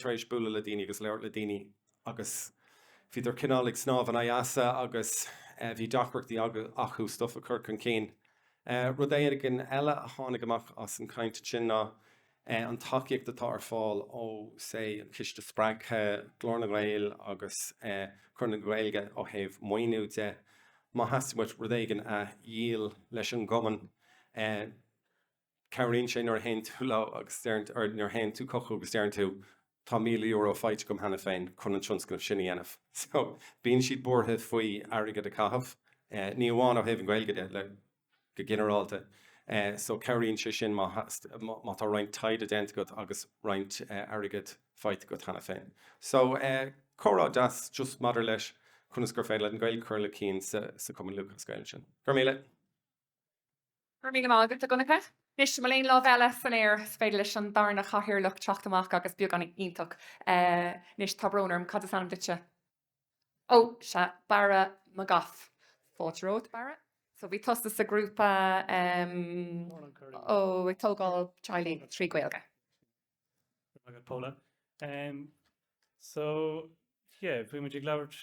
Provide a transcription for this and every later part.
Tar éis bualadh le daoine agus labhairt le daoine agus bhíodar cineál ag snámh in aghaidh easa agus bhí deacrachtaí acu stuff a chur chun cinn. Rud éigin eile a tháinig amach as an chaint ansin ná an tacaíocht atá ar fáil ó say an Ciste Spreagtha, Glór na nGael agus Conradh na Gaeilge ó thaobh maoiniú de. Má theastaíonn uait rud éigin a dhíol leis an gcumann, Cabhraíonn sé nuair a théann tú leo agus deireann, or nuair a théann tú chucu agus deireann tú tá €1,000 faighte agam cheana féin chun an tionscnamh sin a dhéanamh. So, bíonn siad buartha faoi airgead a chaitheamh, ní amháin ó thaobh an Ghaeilge de, le, go ginearálta. So, cabhraíonn sé sin má, má tá roinnt taighde déanta agat agus roinnt airgead faighte agat cheana féin. So, comhrá deas just maidir leis conas gur féidir leat an Ghaeilge a chur le cinn sa, sa Chumann Lúthchleas Gael ansin. Go raibh míle. Go raibh míle maith agat, a Dhonncha. Anois, an bhfuil aon lámh eile san aer? Is féidir leis an darna chathaoirleach teacht amach agus beagán iontach. Anois, tá brón orm, cad is ainm duitse? Ó, sea, Barra McGough. Fáilte romhat, Barra. So, bhí tusa sa ghrúpa ó ag tógáil teaghlaigh trí Ghaeilge. Go raibh maith agat, Paula. So, yeah, bhí muid ag labhairt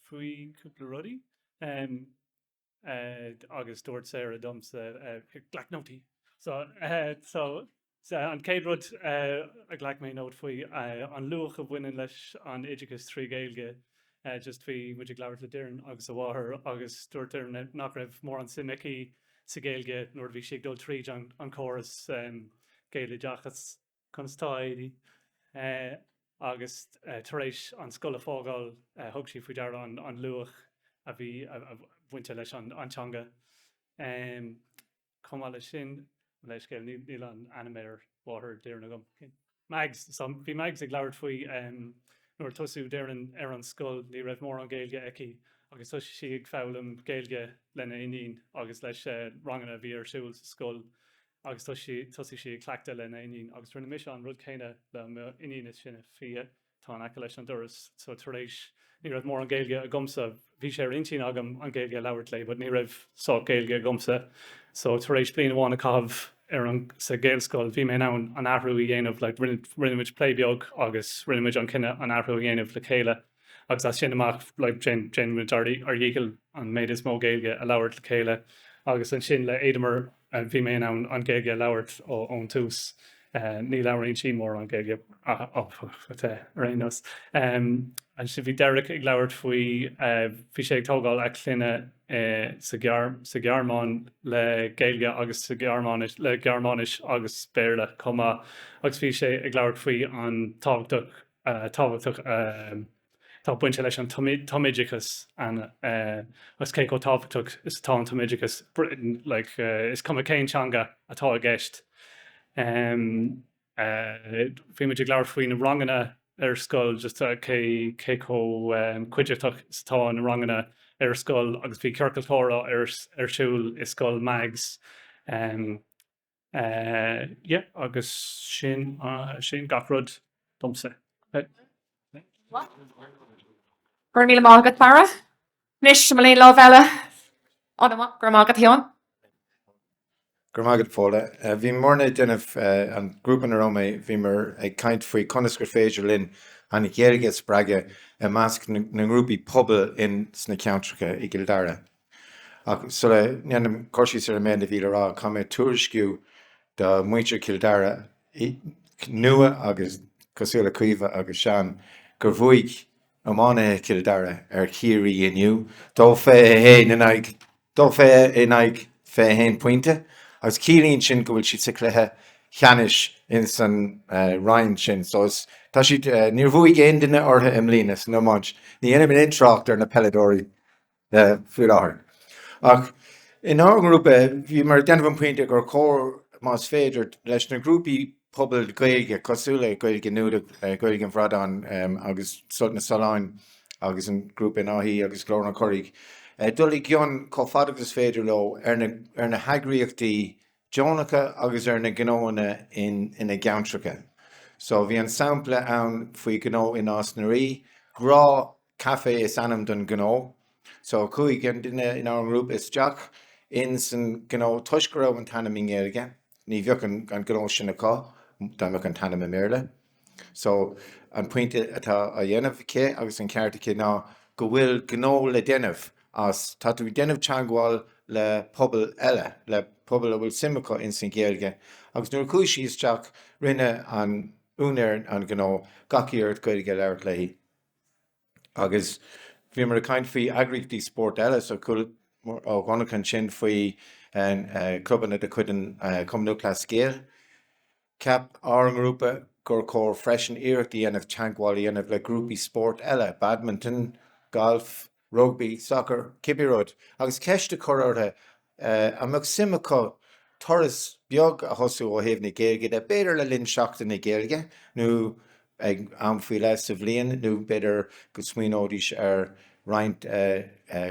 faoi cúpla rudaí. Agus dúirt Sarah domsa, glac nótaí! So, so, an chéad rud a ghlac mé nóta faoi, an luach a bhaineann leis an oideachas trí Ghaeilge. Just bhí muid ag labhairt le Doireann agus a mháthair agus dúirt Doireann nach raibh mórán suim aici sa Ghaeilge nuair a bhí sí ag dul tríd an córas Gaeloideachas. Conas tá, a Edie? Agus tar éis an scoil a fágáil, thug sí faoi deara an luach a bhí bainte leis an teanga. Chomh maith leis sin, mo leithscéal, níl an ainm ar mháthair Doireann agam. Mags, so bhí Mags ag labhairt faoi nuair a tosaigh Doireann ar an scoil, ní raibh mórán Gaeilge aici agus thosaigh sí ag foghlaim Gaeilge lena iníon agus leis ranganna a bhí ar siúl sa scoil. agus thosaigh sí ag cleachtadh lena iníon agus rinne mise an rud céanna le mo iníon is sine, Fia, atá in aice leis an doras, so tar éis, ní raibh mórán Gaeilge agamsa, bhí sé ar intinn agam an Ghaeilge a labhairt léi but ní raibh sách Gaeilge agamsa, so tar éis bliain amháin a chaitheamh ar an, sa Ghaelscoil, bhí mé in ann an athrú a dhéanamh, like rinne, rinne muid plé beag agus rinne muid an cinneadh an athrú a dhéanamh le chéile. Agus as sin amach, like, déanann muid ár dhícheall an méid is mó Gaeilge a labhairt le chéile. Agus ansin le Aidemer, bhí mé in ann an Ghaeilge a labhairt ón tús. Ní labhraíonn sí mórán Gaeilge ar aon nós. Ansin bhí Derek ag labhairt faoi, bhí sé ag tógáil a clainne sa Ghearmáin le Gaeilge agus sa Ghearmáinis, le Gearmáinis agus Béarla chomh maith. Agus bhí sé ag labhairt faoi an tábhachtach tábhachtach atá bainte leis an tumoideachas agus cé chomh tábhachtach is atá an tumoideachas, like, is cuma cén teanga atá i gceist. Bhí muid ag labhairt faoi na ranganna ar scoil, just cé cé chomh cuiditheach is atá na ranganna ar scoil agus bhí ciorcal comhrá ar ar siúl i scoil Mags. Yeah, agus sin, sin gach rud domsa. Go raibh míle maith agat, Barra. Anois, an bhfuil aon lámh eile? An maith, go raibh maith agat, a Sheáin. Go raibh maith agat, Paula. Bhíomarna ag déanamh, an grúpa ina raibh mé, bhíomar ag caint faoi conas gur féidir linn an Ghaeilge a spreagadh i measc na ngrúpaí pobail in sna ceantracha i gCill Dara. Ach sula ndéanaim cur síos ar an méid a bhí le rá, caithfidh mé tuairisciú do mhuintir Chill Dara, nua agus cosúil le Caoimhe agus Seán, gur bhuaigh iománaithe Chill Dara ar Chiarraí inniu, 2-21 in aghaidh 2-20 in aghaidh 21 pointe, agus ciallaíonn sin go bhfuil siad sa chluiche cheannais ins an roinn sin. So is, tá siad, níor bhuaigh aon duine orthu i mbliana san iomáint. Ní dhéanfaidh mé aon trácht ar na peileadóirí. faoi láthair. Ach inár ngrúpa, bhíomar ag déanamh an pointe gur chóir, más féidir, leis na grúpaí pobail Gaeilge, cosúil le Gaeilge Nua, Gaeilge an Bhradáin agus Sult na Sollán agus an grúpa in Áth Í agus Glór an Churraigh, dul i gcion chomh fada agus is féidir leo ar na ar na heagraíochtaí deonacha agus ar na gnóanna ina gceantracha. So bhí an sampla ann faoi ghnó i Nás na Rí, Grá Café is ainm don ghnó. So chuaigh an duine inár ngrúpa isteach in san ghnó toisc go raibh an t-ainm i nGaeilge. Ní bheadh an gnó sin acu dá mbeadh an t-ainm i mBéarla. So. an pointe atá á dhéanamh aici agus an ceart aici ná go bhfuil gnó le déanamh as, tá tú ag déanamh teagmháil le pobal eile, le pobal a bhfuil suim acu ins an Ghaeilge agus nuair a chuaigh sí isteach rinne an úinéir an ghnó gach iarracht Gaeilge a labhairt léi. Agus bhíomar ag caint faoi eagraíochtaí spóirt eile, so chuala ó Dhonncha ansin faoi clubanna de chuid an Chumann Lúthchleas Gael. Cheap ár ngrúpa gur chóir freisin iarracht a dhéanamh teagmháil a dhéanamh le grúpaí spóirt eile, badminton, galf, rugbaí, sacar, cibé rud, agus ceist a chur orthu an mbeadh suim acu turas beag a thosú ó thaobh na Gaeilge de, b'fhéidir le linn Seachtain na Gaeilge nó ag am faoi leith sa bhliain nó b'fhéidir go smaoineoidís ar roinnt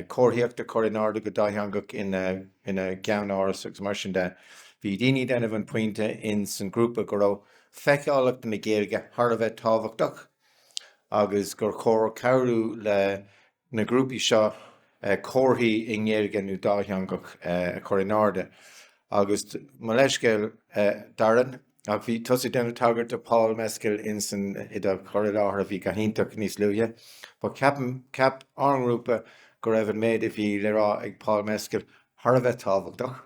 comharthaíocht a chur in airde go dátheangach ina gceannáras agus mar sin de. Bhí daoine ag déanamh an pointe in san grúpa go raibh feiceálacht na Gaeilge thar a bheith tábhachtach agus gur chóir cabhrú le na grúpaí seo comharthaí i nGaeilge nó dátheangach a chur in airde. Agus mo leithscéal, Darren, ach bhí tusa ag déanamh tagairt do Paul Mescal ins an i do chur i láthair a bhí go hiontach níos luaithe. But ceapaim, cheap ár ngrúpa go raibh an méid a bhí le rá ag Paul Mescal thar a bheith tábhachtach.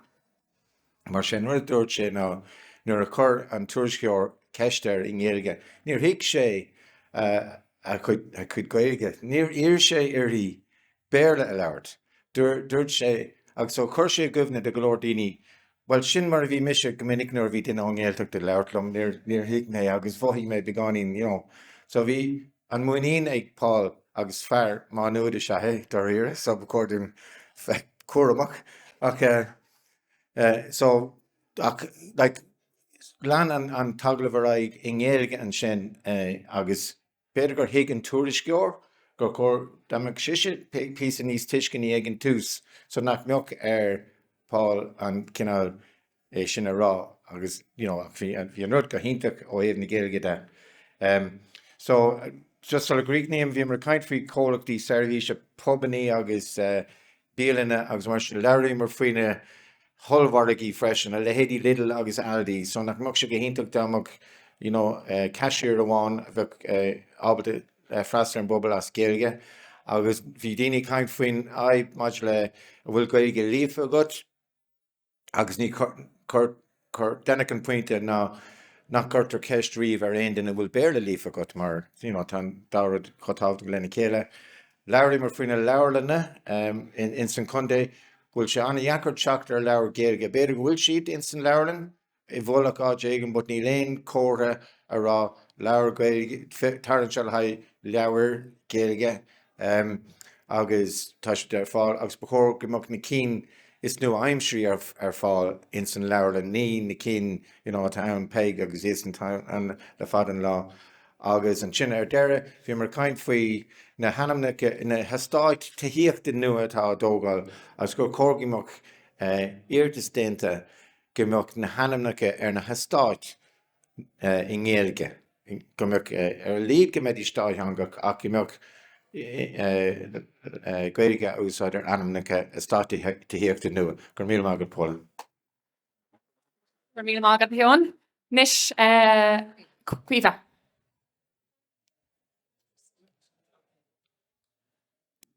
Mar sé an rud a dúirt sé ná nuair a chuir an tuairisceoir ceist air i nGaeilge, níor thuig sé a chuid Gaeilge. Níor iarr sé uirthi Béarla a labhairt. Dúirt sé, agus so chuir sé i gcuimhne do go leor daoine, bhuel sin mar a bhí mise go minic nuair a bhí duine ón nGaeltacht ag labhairt liom, níor thuig mé agus mhothaigh mé beagáinín, you know. So bhí an muinín ag Paul agus fear Má Nuad is ea é, dáiríre, so ba chóir dúinn bheith cúramach. Ach eh, so, ach like, lean an, an t-agallamh ar aghaidh i nGaeilge ansin eh, agus b'fhéidir gur thuig an tuairisceoir gur chóir dá mbeadh sise píosa níos tuisceanaí ag an tús so nach mbeadh ar Paul an cineál é sin a rá agus you know ach bhí bhí an rud go hiontach ó thaobh na Gaeilge de. Um, so just sula gcríochnaím, bhíomar ag caint faoi chomhlachtaí seirbhíse, pubannaí agus uh, bialanna agus mar sin labhraíomar faoi na hollmhargaí freisin, a leithéidí Lidl agus Aldi, so nach mbeadh sé go hiontach dá mbeadh you know, uh, cashier amháin a bheadh uh, ábalta uh, freastal ar an bpobal as Gaeilge. Agus bhí daoine ag caint faoin fhadhb maidir le an bhfuil Gaeilge líofa agat, Agus ní chuir, deineadh an pointe ná nach gcuirtear ceist riamh ar aon duine an bhfuil Béarla líofa agat mar you know tá an dá rud chomh tábhachtach lena chéile. Labhraíomar faoi na leabharlanna ins an chontae, go bhfuil sé an-dheacair teacht ar leabhar Gaeilge. B'fhéidir go bhfuil siad ins an leabharlann i bhfolach áit éigin but níl aon chomhartha a rá leabhar Gaeilge, tar anseo le haghaidh leabhair Gaeilge. agus tá siad ar fáil agus ba chóir go mbeadh na cinn is nua-aimsirí ar fáil ins an leabharlann, ní na cinn you know atá ann Peig agus iadsan atá ann le fada an lá. Agus ansin ar deireadh bhíomar ag caint faoi na hainmneacha, na heastáit tithíochta nua atá á dtógáil agus gur chóir go mbeadh iarratas déanta go mbeadh na hainmneacha ar na heastáit i nGaeilge, go mbeadh, ar a laghad go mbeidís dátheangach ach go mbeadh Gaeilge a úsáid ar ainmneacha eastáit tithíochta nua. Go raibh míle maith agat, Paula. Go raibh míle maith agat, a Sheáin. Anois, Caoimhe.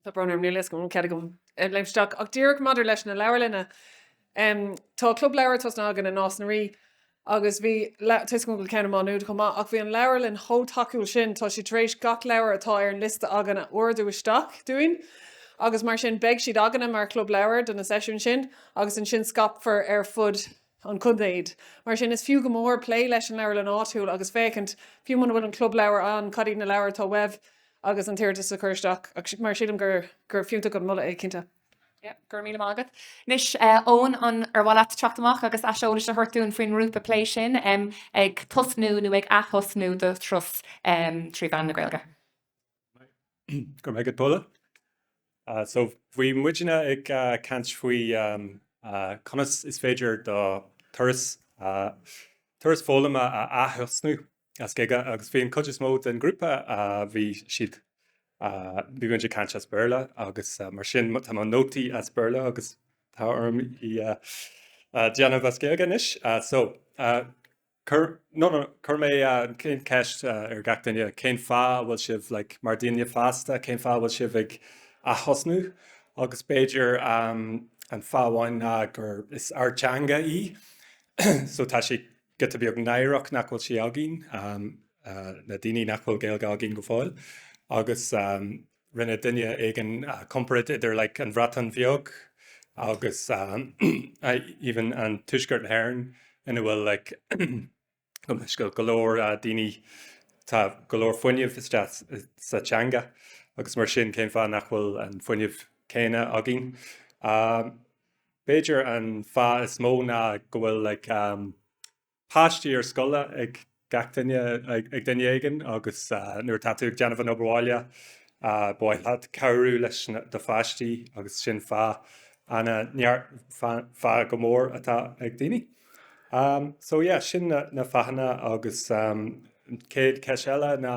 Tá brón orm, níl a fhios agam an bhfuil cead agam léim isteach. Ach díreach maidir leis na leabharlanna, tá club leabhar tosnaithe againn i Nás na Rí agus bhí, tá a fhios agam go bhfuil ceann i Má Nuad chomh maith, ach bhí an leabharlann chomh tacúil sin, tá siad tar éis gach leabhar atá ar an liosta againn a ordú isteach dúinn agus mar sin beidh siad againne mar chlub leabhar do na seisiúin sin agus ansin scaipfear ar fud an chontae iad. Mar sin is fiú go mór plé leis an leabharlann áitiúil agus féachaint, fiú muna bhfuil an club leabhar ann, cad iad na leabhair atá uaibh agus an t-iarratas a chur isteach. Ach mar sílim gur gur fiúntach an moladh é, cinnte. Yeah, go raibh míle maith agat. Anois, Eoin, an ar mhaith leat teacht amach agus aiseolas a thabhairt dúinn faoin ngrúpa plé sin ag tosnú nó ag ath-thosnú do thuras trí mheán na Gaeilge? Go raibh maith agat, Paula. So, bhí muidne ag caint faoi conas is féidir do turas, turas foghlama a ath-thosnú as Gaeilge agus bhí an cuid is mó den ghrúpa, bhí siad, bhí muid ag caint as Béarla agus mar sin tá mo nótaí as Béarla agus tá orm í a déanamh as Gaeilge anois. So. Chuir, no, no, chuir mé an chéad cheist ar gach duine, cén fáth a bhfuil sibh, like, mar daoine fásta, cén fáth a bhfuil sibh ag ath-thosnú? Agus b'fhéidir an fáth amháin ná gur is ár teanga í, so tá sé giota beag náireach nach bhfuil sí againn, na daoine nach bhfuil Gaeilge againn go fóill. Agus Rinne duine éigin comparáid idir like an Bhreatain Bheag agus even an Tuaisceart na hÉireann ina bhfuil like go leor daoine tá go leor fuinnimh isteach sa teanga agus mar sin cén fáth nach bhfuil an fuinneamh céanna againn. B'fhéidir an fáth is mó ná go bhfuil like páistí ar scoil ag gach duine, ag duine éigin agus nuair atá tú ag déanamh an obair bhaile ba mhaith leat cabhrú leis do pháistí agus sin fáth ana fáth go mór atá ag daoine. So yeah, sin na fáthanna agus an chéad cheist eile ná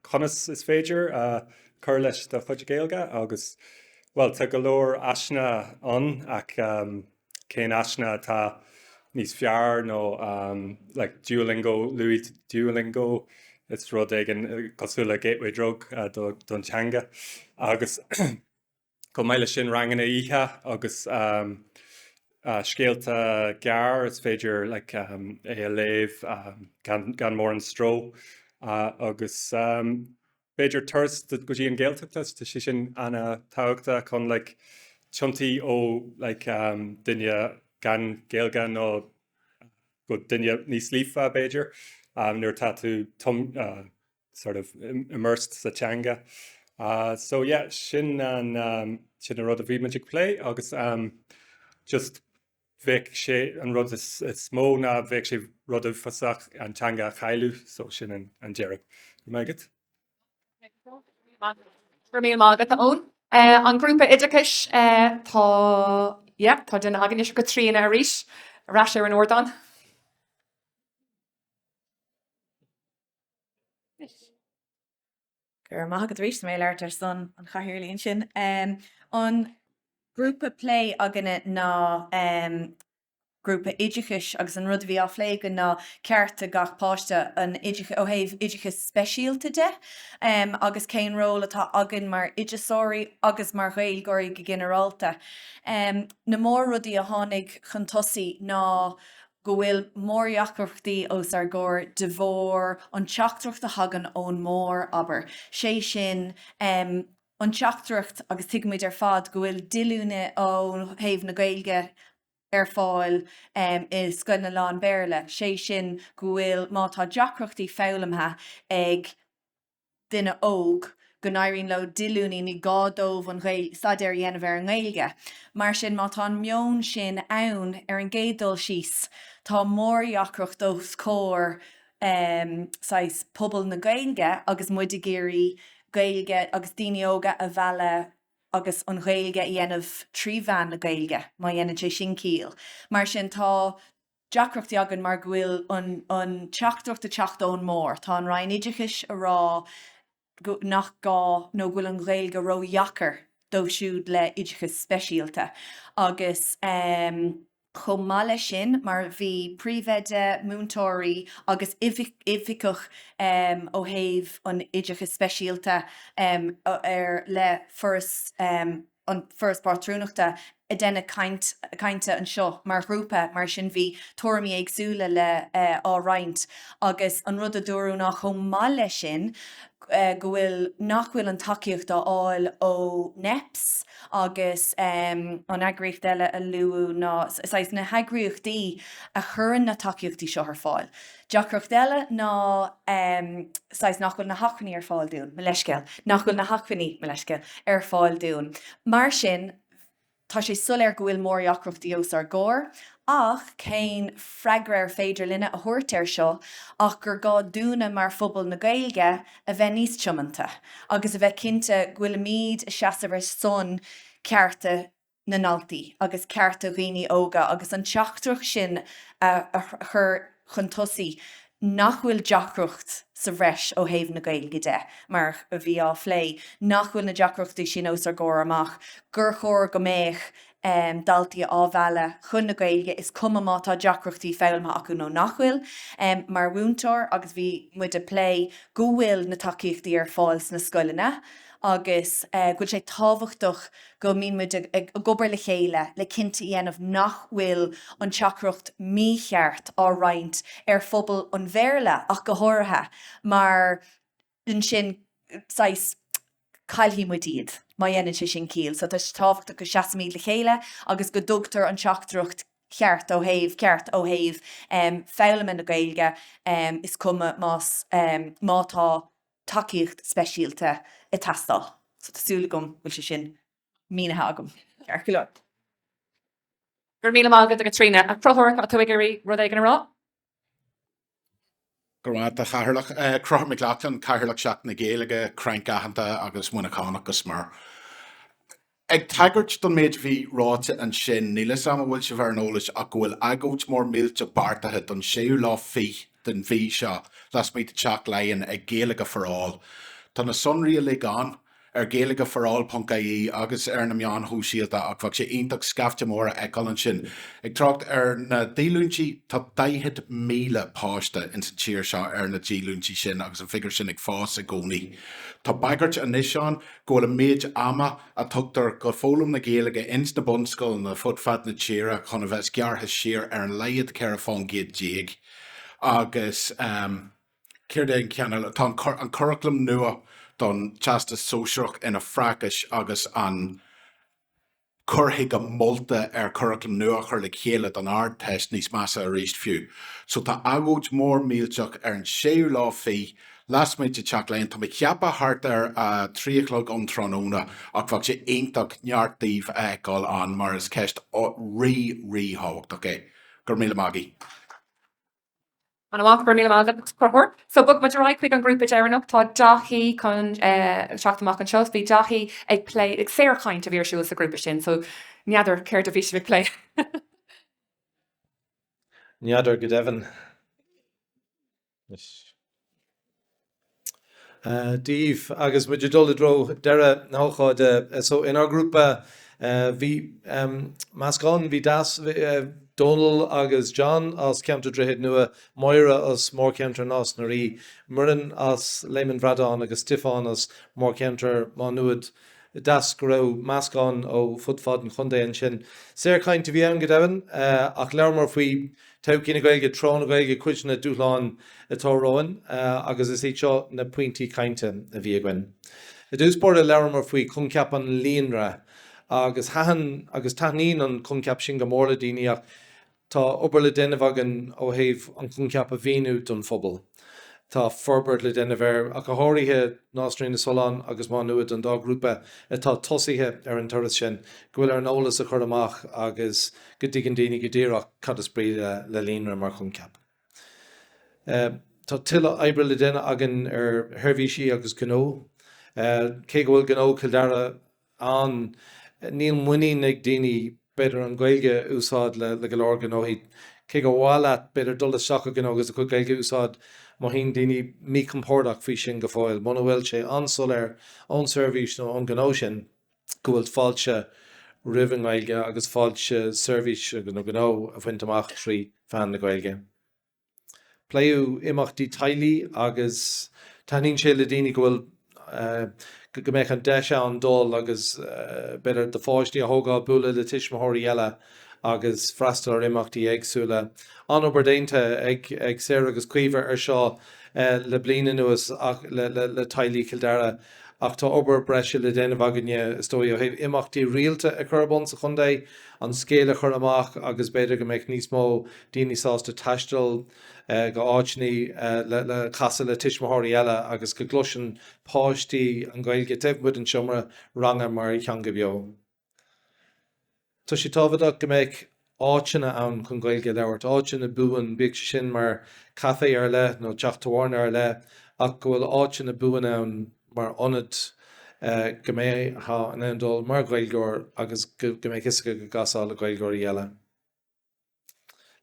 conas is féidir cur leis do chuid Gaeilge agus bhuel tá go leor áiseanna ann ach cén áiseanna atá níos fearr nó like Duolingo, luaigh Duolingo, is rud éigin cosúil le gateway drug don teanga agus chomh maith leis sin ranganna oíche agus scéalta gearr is féidir like é a léamh gan gan mórán stró agus b'fhéidir turas go dtí an Ghaeltacht, tá sé sin ana-thábhachtach chun like tiontú ó like duine gan Gaeilge nó go duine níos líofa b'fhéidir nuair atá tú sort of immersed sa teanga. So yeah, sin an sin an rud a bhí muid ag plé agus just bheadh sé an rud is mó ná bheadh sé rud uafásach an teanga a chailleadh so sin an deireadh. Go raibh maith agat. Go raibh míle maith agat, a Eoin. An grúpa oideachais, tá, yeah, tá duine againn anois, Caitríona arís, ar ais ar an ardán. Go raibh maith agat arís, tá mé ag labhairt ar son an chathaoirligh ansin. An grúpa plé againne ná grúpa oideachais agus an rud a bhí á phlé againn ná cearta gach páiste an ó thaobh oideachas speisialta de agus cén ról atá againn mar oideachasóirí agus mar Ghaeilgeoirí go ginearálta. Na mór-rudaí a tháinig chun tosaigh ná go bhfuil mórdheacrachtaí os ár gcomhair de bharr an teachtaireacht a thagann ón mbarr, abair, sé sin, an teachtaireacht, agus tuigimid ar fad go bhfuil díolúine ó thaobh na Gaeilge ar fáil i scoileanna lán-Bhéarla, sé sin go bhfuil, má tá deacrachtaí foghlamtha ag. duine óg go n-éiríonn leo díolúine, ní gá dóibh an Ghaeilge, staidéar a dhéanamh ar an nGaeilge. Mar sin, má tá an meon sin ann ar an gcéad dul síos, tá mórdheacracht os comhair saghas pobal na Gaeilge agus muid ag iarraidh Gaeilge agus daoine óga a mhealladh agus an Ghaeilge a dhéanamh trí mheán na Gaeilge, má dhéanann sé sin ciall. Mar sin, tá. deacrachtaí againn mar go bhfuil an an teachtaireacht ag teacht ón mbarr. Tá an Roinn Oideachais a rá go nach gá nó go bhfuil an Ghaeilge ródheacair dóibh siúd le oideachas speisialta agus chomh maith leis sin mar bhí príomhoide, múinteoirí agus oifigeach ó thaobh an oideachais speisialta ar le Foras an Foras Pátrúnachta ag déanamh caint cainte anseo mar ghrúpa, mar sin bhí tuairimí éagsúla le á roinnt agus an rud a dúradh ná chomh maith leis sin go bhfuil nach bhfuil an tacaíocht á fháil ó NEPS agus an eagraíocht eile a luadh ná saghas na heagraíochtaí a chuireann na tacaíochtaí seo ar fáil. Deacracht eile ná saghas nach bhfuil na hacmhainní ar fáil dúinn, mo leithscéal, nach bhfuil na hacmhainní, mo leithscéal, ar fáil dúinn. Mar sin, tá sé soiléir go bhfuil mórdheacrachtaí os ár gcomhair, ach cén freagra ar féidir linne a thabhairt air seo ach gur gá dúinne mar phobal na Gaeilge a bheith níos tiomanta agus a bheith cinnte go bhfuilimid ag seasamh ar son cearta na ndaltaí agus cearta dhaoine óga agus an teachtaireacht sin a chur chun tosaigh nach bhfuil deacracht sa bhreis ó thaobh na Gaeilge de, mar a bhí á phlé, nach bhfuil na deacrachtaí sin os ár gcomhair amach, gur chóir go mbeadh. daltaí á mhealladh chun na Gaeilge, is cuma má tá deacrachtaí foghlamtha acu nó nach bhfuil. Mar mhúinteoir, agus bhí muid ag plé go bhfuil na tacaíochtaí ar fáil sna scoileanna agus go bhfuil sé tábhachtach go mbíonn muid ag obair le chéile le cinnte a dhéanamh nach bhfuil an teachtaireacht mícheart á roinnt ar phobal an Bhéarla ach go háirithe mar ansin saghas caillfidh muid iad má dhéanann sé sin ciall. So tá sé tábhachtach go seasaimid le chéile agus go dtugtar an teachtaireacht cheart ó thaobh ceart ó thaobh foghlama na Gaeilge is cuma más má tá tacaíocht speisialta ag teastáil. So tá súil agam go bhfuil sé sin mínithe agam ceart go leor. Go raibh míle maith agat a Chaitríona. A Chonchúir, tá tú ag iarraidh rud éigin a rá? Go raibh maith agat, a Chathaoirleach. Conchúr Mac Lochlainn, Cathaoirleach Seachtain na Gaeilge, Crank aitheanta agus Muineachánach go smior. Ag tagairt don méid a bhí ráite ansin, níl 'fhios a'm an bhfuil sibh ar an eolas ach go bhfuil agóid mór millteach beartaithe don séú lá fiche den mhí seo lasmuigh de Teach Laighean ag Gaeilge for All. Tá na sonraí uilig ann ar gaeilgeforall.ie agus ar na meáin shóisialta ach bheadh sé iontach scaifte mór a fheiceáil ansin. Ag trácht ar na díolúintí, tá 40,000 páiste ins an tír seo ar na díolúintí sin agus an figiúr sin ag fás i gcónaí. Tá bagairt anois ann go bhfuil an méid ama a tugtar go foghlaim na Gaeilge ins na bunscoileanna fud fad na tíre chun a bheith gearrtha siar ar an laghad 14 fán gcéad agus céard é an ceann eile? Tá an curaclam nua don Teastas Sóisearach ina Fraicis agus an cur chuige molta ar churaclam nua a chur le chéile don Ardteist níos measa arís fiú. So tá agóid mhór millteach ar an séú lá fiche lasmuigh de Teach Laighean. Tá mé ag ceapadh thart ar a 3 a chlog um tráthnóna ach bheadh sé iontach neart daoibh a fheiceáil ann mar is ceist rí-ríthábhachtach é. Go raibh míle maith agaibh. An-mhaith, go raibh míle maith agat, a Chonchúir. So bogfaidh muid ar aghaidh chuig an grúpa deireanach. Tá Daithí chun teacht amach anseo. Bhí Daithí ag plé, ag saorchaint a bhí ar siúl sa ghrúpa sin, so n'fheadar céard a bhí sibh ag plé. N'fheadar go deimhin. Daoibh agus muid ag dul i dtreo deireadh na hócáide. So inár ngrúpa bhí meascán, bhí deas, Dónal agus John as ceantar Droichead Nua, Máire as mórcheantar Nás na Rí, Muireann as Léim an Bhradáin agus Stiofán as mórcheantar Má Nuad. Deas go raibh meascán ó fud fad an chontae ansin. Saorchaint a bhí ann go deimhin ach labhramar faoi Todhchaí na Gaeilge, Treo na Gaeilge, cuid de na dúshláin atá romhainn agus is iad seo na pointí cainte a bhí againn. I dtús báire labhramar faoi choincheap an líonra agus thaitin agus taitníonn an coincheap sin go mór le daoine ach tá obair le déanamh againn ó thaobh an coincheap a mhíniú don phobal. Tá forbairt le déanamh air, ach go háirithe Nás na Rí-Na Solláin agus Má Nuad, an dá ghrúpa atá tosaithe ar an turas sin, go bhfuil ar an eolas a chur amach agus go dtuigeann daoine go díreach cad is brí le líonra mar choincheap. Tá tuilleadh oibre le déanamh againn ar sheirbhísí agus gnó. Cé go bhfuil gnó Chill Dara ann, níl muinín ag daoine b'fhéidir an Ghaeilge a úsáid le go leor gnóthaí. Cé gur mhaith leat b'fhéidir dul isteach i gnó agus do chuid Gaeilge a úsáid, mothaíonn daoine míchompordach faoi sin go fóill. Muna bhfuil sé an-soiléir ón seirbhís nó ón ghnó sin go bhfuil fáilte roimh an nGaeilge agus fáilte seirbhís nó gnó a bhaint amach trí mheán na Gaeilge. Pléadh imeachtaí teaghlaigh agus taitníonn sé le daoine go bhfuil, go mbeadh an deis ann dul agus b'fhéidir do pháistí a thógáil, bualadh le tuismitheoirí eile agus freastal ar imeachtaí éagsúla. An-obair déanta ag Sarah agus Caoimhe ar seo le bliain anuas ach le teaghlaigh Chill Dara ach tá obair breise le déanamh againne is dóigh ó thaobh imeachtaí rialta a chur ar bun sa chontae, an scéal a chur amach agus b'fhéidir go mbeadh níos mó daoine sásta taisteal go áiteanna le casadh le tuismitheoirí eile agus go gcloiseann páistí an Ghaeilge taobh amuigh den seomra ranga mar theanga bheo. Tá sé tábhachtach go mbeadh áiteanna ann chun Gaeilge a labhairt, áiteanna buan, bíodh sé sin mar caife ar leith nó teach tábhairne ar leith, ach go bhfuil áiteanna buan ann mar ionad go mbeifeá in ann dul mar Ghaeilgeoir agus go mbeadh fhios agat go gcasfá le Gaeilgeoirí eile.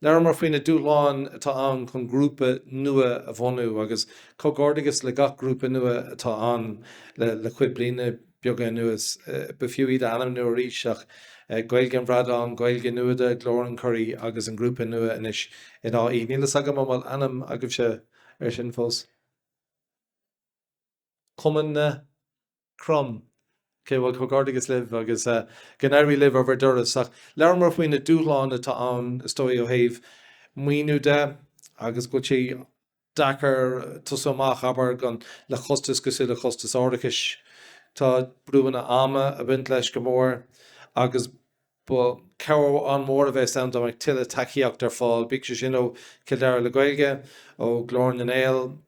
Labhramar faoi na dúshláin atá ann chun grúpa nua a bhunú agus comhghairdeachas le gach grúpa nua atá ann le cuid bliana. beaga anuas. B'fhiú iad a ainmniú arís ach Gaeilge an Bhradáin, Gaeilge Nuada, Glór an Churraigh agus an grúpa nua anois in Áth Í. Níl fhios agam an bhfuil ainm agaibhse air sin fós. Cumann na gCrom. Ok, bhuel, comhghairdeachas libh agus go n-éirí libh ar bhur dturas. Ach labhramar faoi na dúshláin atá ann, is dóigh, ó thaobh maoiniú de agus go bhfuil sé deacair tosú amach, abair, gan le costas cosúil le costas árachais. Tá brúanna ama ag baint leis go mór agus ba cabhair an-mhór a bheas ann dá mbeadh tuilleadh tacaíocht ar fáil, bíodh sé sin ó Chill Dara le Gaeilge, ó Glór na nGael,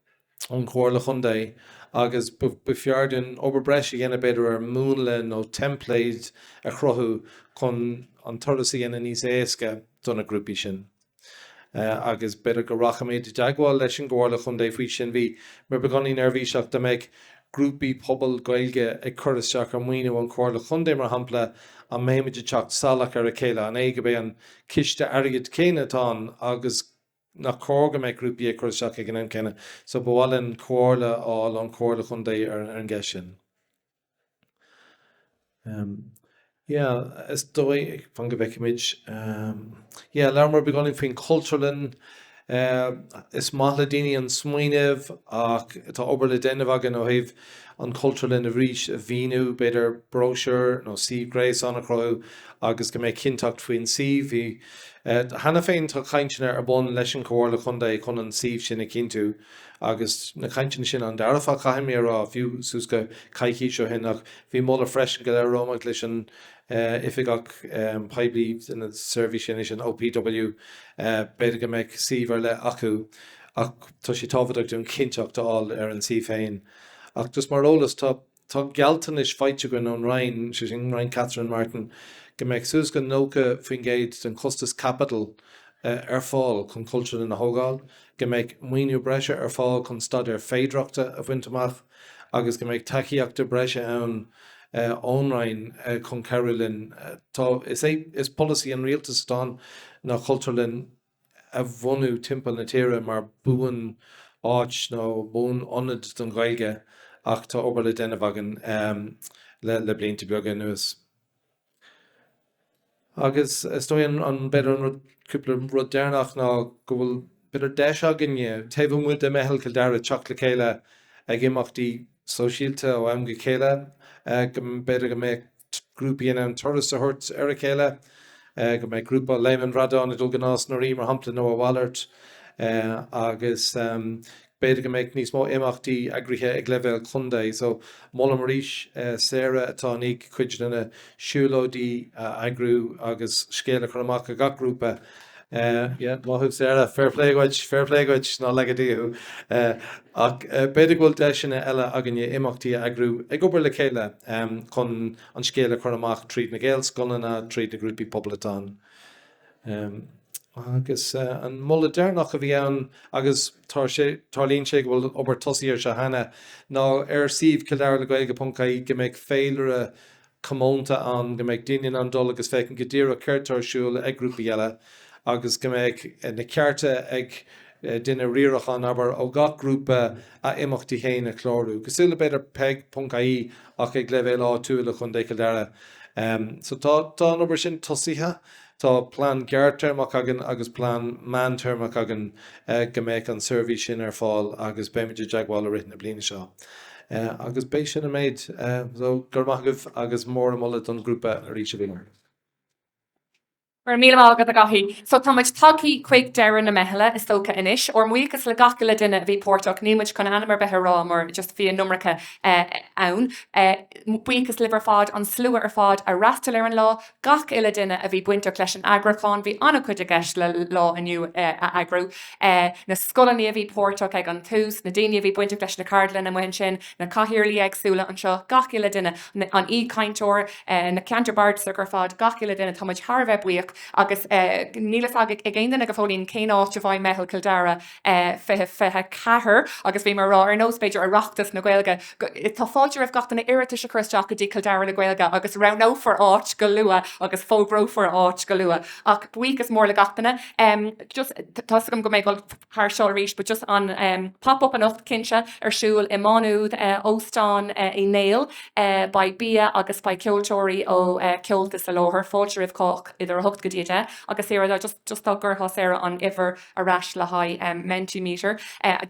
ón Chomhairle Chontae agus b'fhearr dúinn obair breise a dhéanamh b'fhéidir ar mhúnla nó teimpléad a chruthú chun an turas a dhéanamh níos éasca do na grúpaí sin. Agus b'fhéidir go rachaimid i dteagmháil leis an gComhairle Chontae faoi sin. Bhí mé beagáinín neirbhíseach dá mbeadh grúpaí pobail Gaeilge ag cur isteach ar mhaoiniú ón Chomhairle Chontae, mar shampla, an mbeimid ag teacht salach ar a chéile? An é gurb é an ciste airgid céanna atá ann agus nach cóir go mbeadh grúpaí ag cur isteach ag an am céanna? So ba mhaith linn comhairle a fháil ón Chomhairle Chontae ar an gceist sin. Yeah, is dóigh, fan go bhfeicfimid. Yeah, labhramar beagáinín faoin Chultúrlann. Is maith le daoine an smaoineamh ach tá obair le déanamh againn ó thaobh an Chultúrlann arís a mhíniú, b'fhéidir bróisiúr nó suíomh gréasáin a chruthú agus go mbeidh cinnteacht faoin suíomh. Bhí, cheana féin tá cainteanna ar bun leis an Chomhairle Chontae chun an suíomh sin a chinntiú. Agus na cainteanna sin an-dearfach, caithfidh mé a rá, fiú suas go coicís ó shin. Ach bhí moladh freisin go labhróimid leis an Oifigeach Poiblí na seirbhíse anois, an OPW, b'fhéidir go mbeadh suíomh ar leith acu. Ach tá sé tábhachtach dúinn cinnteacht a fháil ar an suíomh féin. Ach just mar eolas, tá. Tá gealltanais faighte againn ón Roinn, sé sin Roinn Catherine Martin, go mbeidh suas go 90% den chostas caipitil ar fáil chun Cultúrlann a thógáil, go mbeidh maoiniú breise ar fáil chun staidéar féidearthachta a bhaint amach agus go mbeidh tacaíochta breise ann ón Roinn chun cabhrú linn. Tá, is é is polasaí an Rialtais atá ann ná Cultúrlann a bhunú timpeall na tíre mar buan-áit nó buan-ionad don Ghaeilge ach tá obair le déanamh againn le blianta beaga anuas. Agus is dóigh an, b'fhéidir an rud, cúpla rud deireanach ná go bhfuil b'fhéidir deis againne taobh amuigh de Meitheal Chill Dara teacht le chéile ag imeachtaí sóisialta ó am go chéile, go mb'fhéidir go mbeadh grúpaí in ann turas a thabhairt ar a chéile, go mbeadh grúpa Léim an Bhradáin ag dul go Nás na Rí, mar shampla, nó a mhalairt, agus b'fhéidir go mbeadh níos mó imeachtaí eagraithe ag leibhéal contae. So, molaim arís Sarah atá i ndiaidh cuid de na siúlóidí a eagrú agus scéal a chur amach do gach grúpa. Yeah, maith thú Sarah, fair play dhuit, fair play dhuit, ná laga Dia thú. Ach b'fhéidir go bhfuil deiseanna eile againne imeachtaí a eagrú ag obair le chéile chun an scéal a chur amach tríd na Gaelscoileanna, tríd na grúpaí pobail atá ann. Agus an moladh deireanach a bhí ann, agus tá sé, tarlaíonn sé go bhfuil obair tosaithe air seo cheana, ná ar suíomh kildaraleghaeilge.ie go mbeidh féilire comónta ann, go mbeidh daoine in ann dul agus féachaint go díreach céard atá ar siúl ag grúpaí eile agus go mbeidh na cearta ag duine riaracháin, abair, ó gach grúpa a imeachtaí féin a chlárú. Cosúil le b'fhéidir peig.ie ach ag leibhéal áitiúil i Chontae Chill Dara. So tá tá an obair sin tosaithe. Tá plean gearrtéarmach againn agus plean meántéarmach againn go mbeadh an seirbhís sin ar fáil agus beimid i dteagmháil i rith na bliana seo. Agus b'é sin an méid. So, go raibh maith agaibh agus mór an moladh don ghrúpa arís a bhí ann. Go raibh míle maith agat a Dhaithí. So tá muid tagthaí chuig deireadh na meithle is dócha anois. Ár mbuíochas le gach uile duine a bhí páirteach. Níl muid chun ainm ar bith a rá mar just bhí an iomarca ann. Buíochas libh ar fad, an slua ar fad a fhreastail ar an lá. gach uile duine a bhí bainteach leis an eagrúchán, bhí an-chuid i gceist le lá inniu a eagrú, na scoileanna a bhí páirteach ag an tús, na daoine a bhí bainteach leis na ceardlanna amuigh ansin, na cathaoirligh éagsúla anseo, gach uile duine, an aoichainteoir, na ceantar bardasach ar fad, gach uile duine, tá muid thar a bheith buíoch. Agus níl fhios ag aon duine go fóillín cén áit a bheidh Meitheal Chill Dara 2024 agus bhí mé ag rá ar nós b'fhéidir Oireachtas na Gaeilge tá fáilte roimh gach duine iarratais a chur isteach go dtí Cill Dara le Gaeilge agus roghnófar áit go luath agus fógrófar áit go luath. Ach buíochas mór le gach duine. Just tá 'fhios agam go mbeidh dul thar seo arís but just an pop up anocht cinnte ar siúl i Má Nuad, Óstán Uí Néill. Beidh bia agus beidh ceoltóirí ó Ceoltas i láthair. Fáilte roimh chách idir 8 go dtí 10 agus Sarah just just dá gcuirfeá Sarah an uimhir ar ais le haghaidh Mentimeter.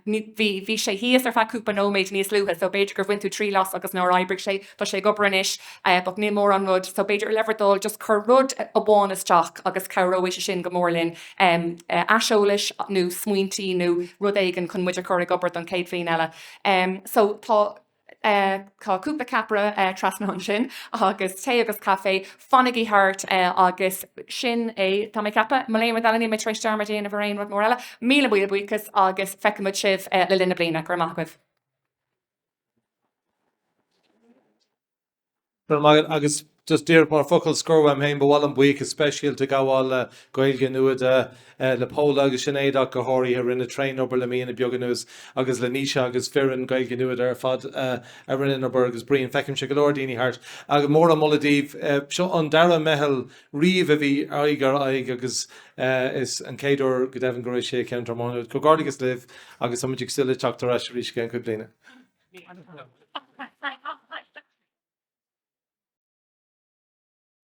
Bhí bhí sé thíos ar feadh cúpla nóiméad níos luaithe so b'fhéidir gur bhain tú triail as agus nár oibrigh sé. Tá sé ag obair anois but níl mórán rud so b'fhéidir le bhur dtoil just cuir rud amháin isteach agus cabhróidh sé sin go mór linn aiseolais nó smaointí nó rud éigin chun muid a chur ag obair don chéad bhliain eile. So tá tá cúpla ceapaire trasna ansin agus tae agus caife, fanaigí thart agus sin é tá mé ag ceapadh. Má aon rud eile níl mé tar éis dearmad a dhéanamh ar aon rud mór eile. Míle míle buíochas agus feicfimid sibh le linn na bliana. Go raibh maith agaibh. Go raibh maith agat. Agus just díreach mar focal scoir uaim féin, ba mhaith liom buíochas speisialta a ghabháil le Gaeilge Nuada, le Paula agus Sinéad ach go háirithe, a rinne tréan-obair le míonna beaga anuas, agus le Naoise agus foireann Gaeilge Nuada ar fad a rinne an obair, agus Brian, feicimse go leor daoine thart. Agus mór an moladh daoibh. Seo an dara meitheal riamh a bhí aghaidh ar aghaidh agus is an chéad uair go deimhin go raibh sé i gceantar Mhá Nuad. Comhghairdeachas libh agus tá muid ag súil le teacht ar ais arís i gceann cúpla bliana.